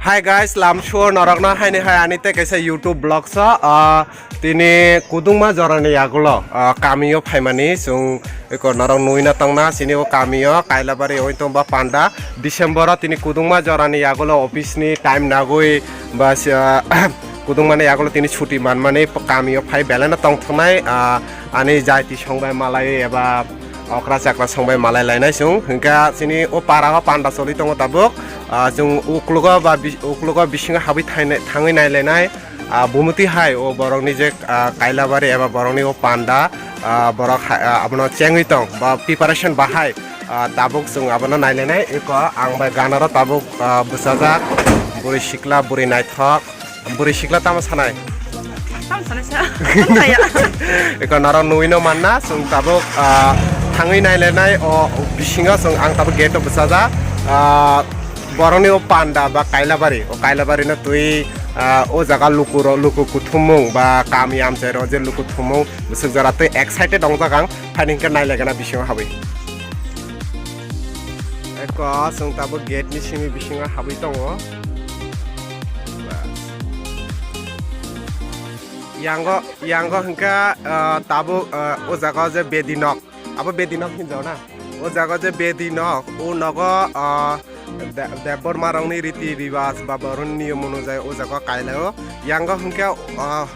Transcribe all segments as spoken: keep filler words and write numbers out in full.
Hi guys, lamsuo norokno haini hai ani tei kaisa YouTube vlog so, ah, tini Kudungma jorani yagulo, ah, kamio phaimani chwng eko norok nugwi na tongna chini o kamio Kailabari oi tong ba panda December o tini Kudungma jorani yagulo office ni time nagwi ba se, ah, Kudungmani yagulo tini chuti manmani kamio phai belai no tongthoknai, ah, ani jaiti songbai malai eba okra chakra songbai malai lainai chwng. Hwnkha chini o para o panda choli tongo tabuk. Ah, chwng uklugo ba bi-, uklugo bisingo habwi thainai-, thangwi nailainai. Ah, bumuti hai o borokni je, ah, Kailabari eba borokni o panda, ah, borok hai, ah, abono chengwi tong ba preparation bahai, ah, tabuk chwng abono nailainai. Eko ang bai ganaro tabuk, ah, bwchajak bwrwi sikla bwrwi naithok. Bwrwi sikla tamo sanai? Tamo sanai sa. Tamo saya. Eko naro nugwi no manna, chwng tabuk, ah, thangwi nailainai o bisingo chwng ang tabuk gate o bwchajak. Ah, borokni o panda ba Kailabari, o Kailabari no twi, ah, o jaga luku ro-, luku kuthumung ba kami amchai ro je luku thumung bwswk jora twi excited wngjak ang, phaini hwnkhe nailaigana bisingo habwi. Eko chwng tabuk gate ni simi bisingo habwi tongo. Yango, yango hwnkha, ah, tabuk, ah, o jaga o je bedi nok. Abo bedi nok hinjao na? O jaga o je bedi nok, o nogo, ah, De-, Debbarma rokni riti riwaj ba borokni niyom onujai o jaga o kailaio. Yango hwnkhe, ah,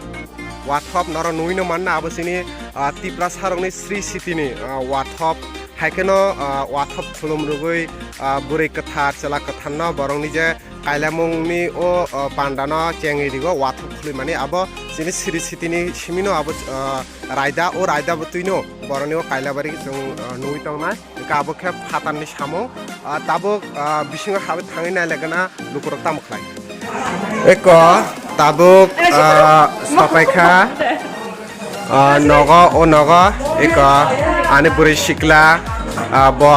wathop norok nugwi no manna abo chini, ah, Tiprasa rokni Sri Sitini, ah, wathop. Hai kheno, ah, wathop khulum rwgwi, ah, bwrwi kwthar, chwla kwthar no borokni je kailamungni o, o, panda no chengwi rigo, wathop khulumani abo chini Sri Sitini simino abo, o, raida, o raida bo twino borokni o Kailabari chwng, o, nugwi tongnai. Hwnkhe abo khe phatarni samung, o, tabuk, o, bisingo habwi thangwi nailaigana lukurok tamo khlai. Eko tabuk, o, sopaikha. Ah, nogo, o nogo, eko, ani bwrwi sikla, ah, bo,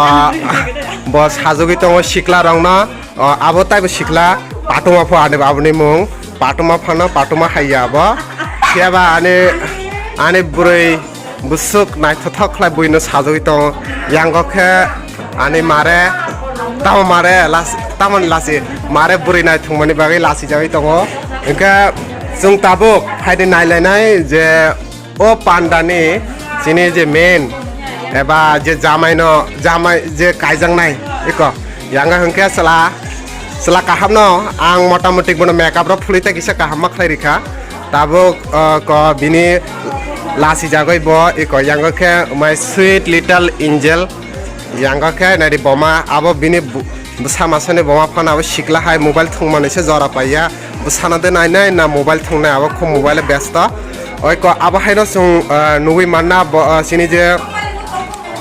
bo sajagwi tongo sikla rokno, ah, abo taibo sikla, Patuma pho ani babuni mung, Patuma phano, Patuma haiya abo, phiya ba ani, ani bwrwi bwswk naithothok khlai buino sajagwi tongo, yango khe, Ani mare, tamo mare, las-, tamoni lasi, mare bwrwi naithokmani bagwi lasi jagwi tongo. Hwnkhe chwng tabuk phaidi nailainai je o pandani chini je main eba je jamaino, jamai je kaijaknai eko. Yang hwnkhe chwla, chwla kahamno ang motamoti bono makeup rok phulwi ta kisa kaham ma khlai rikha. Tabuk, o, ko bini lasi jagwi bo eko yang khe my sweet little angel. Yang khe naidi boma abo bini bu-, bwsa masani boma phano abo sikla hai mobile thwngmani se jora paiya. Bwsano de nainai na mobile thwngnai abo khum mobile besto. Oi ko abo haino chwng, ah, nugwi manna bo, ah, chini je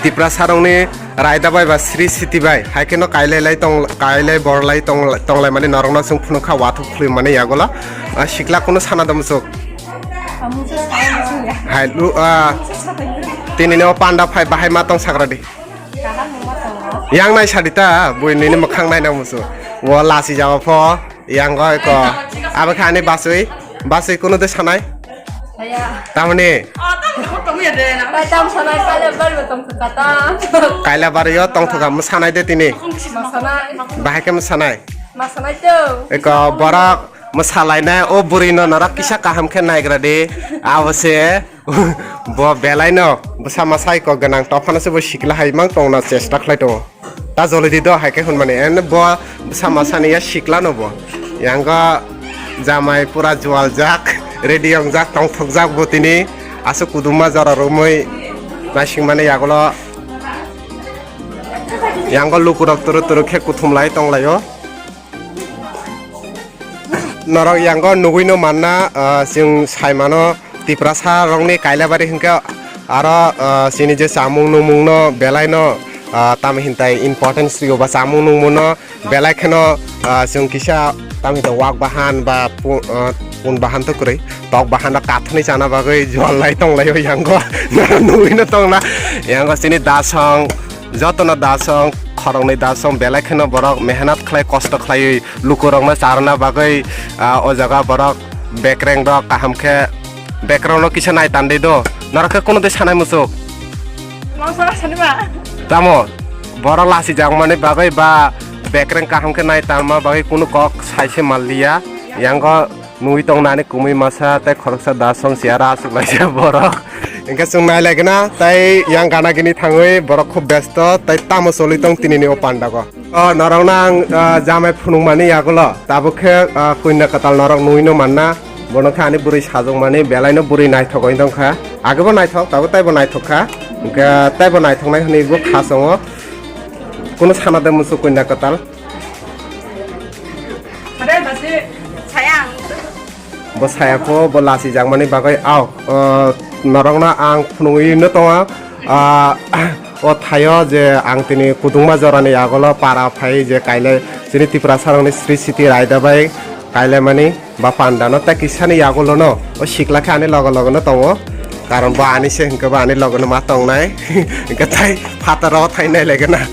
Tiprasa rokni raida bai ba Sri Siti bai hai kheno kailai lai tong, kailai borlai tong, tonglaimani norokno chwng phunukha wathuk khulumani yagulo. Ah, sikla kunu sana da muchuk. Hai lu, ah, tini no panda phai bahai ma tong sagra di. Yang nai sadi ta, bui nini mwkhang nai na musu. Wo lasi jawa pho, yang goi ko. Abo kha ani basui, basui kunu de sanai. Tamoni. Bai tam sanai, kale bar bo tong kata. Kaila bari yo tong thoka mo sanai de tini. Ma sanai. Bahai ke mo sanai. Ma sanai to. Eko borok mo salai na o buri no norok kisa kaham khe naigra de. Abo se. Bo belai no bwsa masai kok gwnang, tophano se bo sikla hai mang tongna chesta khlai tongo. Ta joloi di do hai khe hwnmani, en bo bwsa masani ya sikla no bo. Yang go jamai pura jual jak, ready ong jak, tongthok jak bo tini. Aswk kuduma jora romwi naising mani yagulo. Yang go lukurok turu turu khe kuthum lai tong lai o. Norok yango nugwi no manna, ah, chwng sai mano Tiprasa rokni Kailabari hwnkhe aro, ah, chini je chamung nungmung no belai no, ah, tamo hintai importance rio ba chamung nungmung no belai kheno, ah, chwng kisa tamo hintai wak bahan ba pu-, ah, pun bahan to kwrwi tok bahan no kathani chana bagwi jol lai tong lai o yango norok nugwi no tong na yango chini dasong. Jotono dasong, khoroknwi dasong, belai kheno borok mehnat khlai, kosto khlaiwi lukurokno charwna bagwi, ah, o jaga borok bekreng rok kaham khe bekreng rok kisa nai tandwi do. Norok khe kuno de sanai muchuk? Tamo? Borok lasi jakmani bagwi ba Bekreng kaham khe nai tangma bagwi kunu kok sai se manliya. Yango nugwi tong nani kumui masa tei khoroksa da song si aro aswk laisa borok. Hwnkhe chwng nai lai gana tei yang gana gini thangwi borok khub besto tei tamo choli tong tinini o pandago. O norokno ang, ah, jamai phunukmani yagulo tabuk khe, ah, koinna kwtal norok nugwino manna. Bono khe ani bwrwi sajwkmani belaino bwrwi naithok wng tongkha. Agebo naithok, tabuk teibo naithok kha. Hwnkhe teibo naithoknai hwnwi bo kha chongo. Kunu sana de muchuk koinna kwtal. Bo saya pho bo lasi jakmani bagwi, au, o, norokno ang phunugwi no tongo, ah, o thaio je ang tini kudungma jorani yagulo para phai je kailai chini Tiprasa rokni Sri Siti Raida bai kailai mani ba panda no tei kisani yagulo no o sikla khe ani logo logo no tongo, karon bo ani se hwnkhe bo ani logo no ma tongnai hwnkhe tai phataro thainai lege na.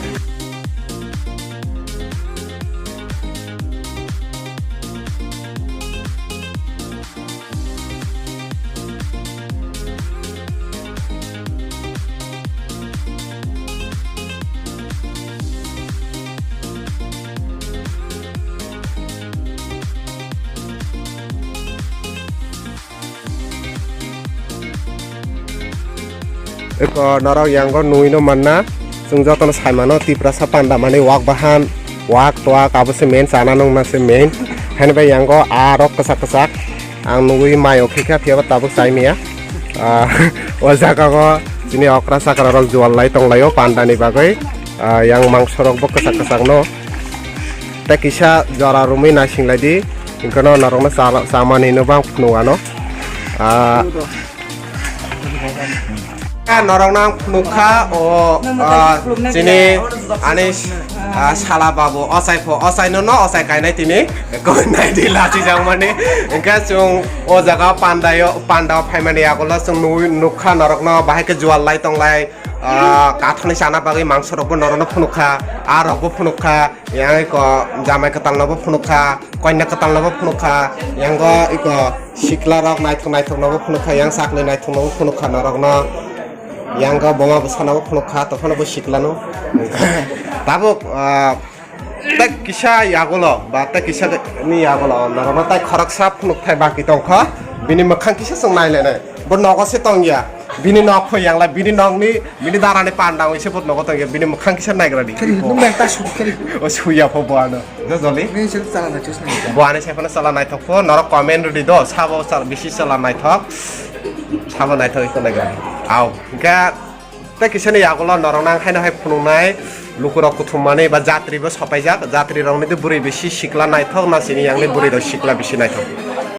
Eko norok yango nugwino manna, chwng jotono saimano Tiprasa panda mani wak bahan, wak twak abo se main, chana nungna se main. Haini bai yango a rok kwchak kwchak ang nugwi mayo khikha, phiyaba tabuk chai maya. Ah, o jaga o chini okra chakra rok jual lai tong laio panda ni bagwi. Ah, yang mangso rok bo kwchak kwchak no. Tei kisa jora romwi naising lai di, hwnkhe no norokno chala-, chamani no bang phunuk ano. Ah, ah, norokno ang phunuk kha, o, ah, chini ani, ah, sala babu, ochai pho, ochai no, no ochai kainai tini, koi nai di lachi jang mani. Hwnkhe chwng o jaga pandao, pandao phaimani yagulo chwng nugwi, nuk kha norokno bahai khe jual lai tong lai. Ah, kathoni chana bagwi mangso rokbo norokno phunuk kha, a rokbo phunuk kha, yang iko jamai kwtal nobo phunuk kha, koinna kwtal nobo phunuk kha, yango iko sikla rok naithok naithok nobo phunuk kha, yang chakli naithok nobo phunuk kha norokno, yango boma bwsa nobo phunuk kha, tokhono bo sikla no. Tabuk, ah, tei kisa yagulo, ba tei kisa ni yagulo, norokno tei khoroksa phunukthai baki tongkha, bini mwkhang kisa chwng nailainai. Bo nogo se tongya, bini nok pho yanglai, bini nokni, bini darani panda wngse bo nogo tongya, bini mwkhang kisa naigra di. Kheri, nung bai ta su, kheri. O suya pho bo ano. Jo joli. Nini se chala na chus na. Bo ani sai phano chala naithok pho, norok comment rwdi do, sabo chala, bisi chala naithok. Sabo naithok iko naigra di. Au, hwnkhe Tei kisani yagulo norok nang haino hai phunuknai lukurok kuthum manwi ba jatri bo sopaijak, jatri rokni de bwrwi bisi sikla naithok, na sini yangni bwrwi rok sikla bisi naithok.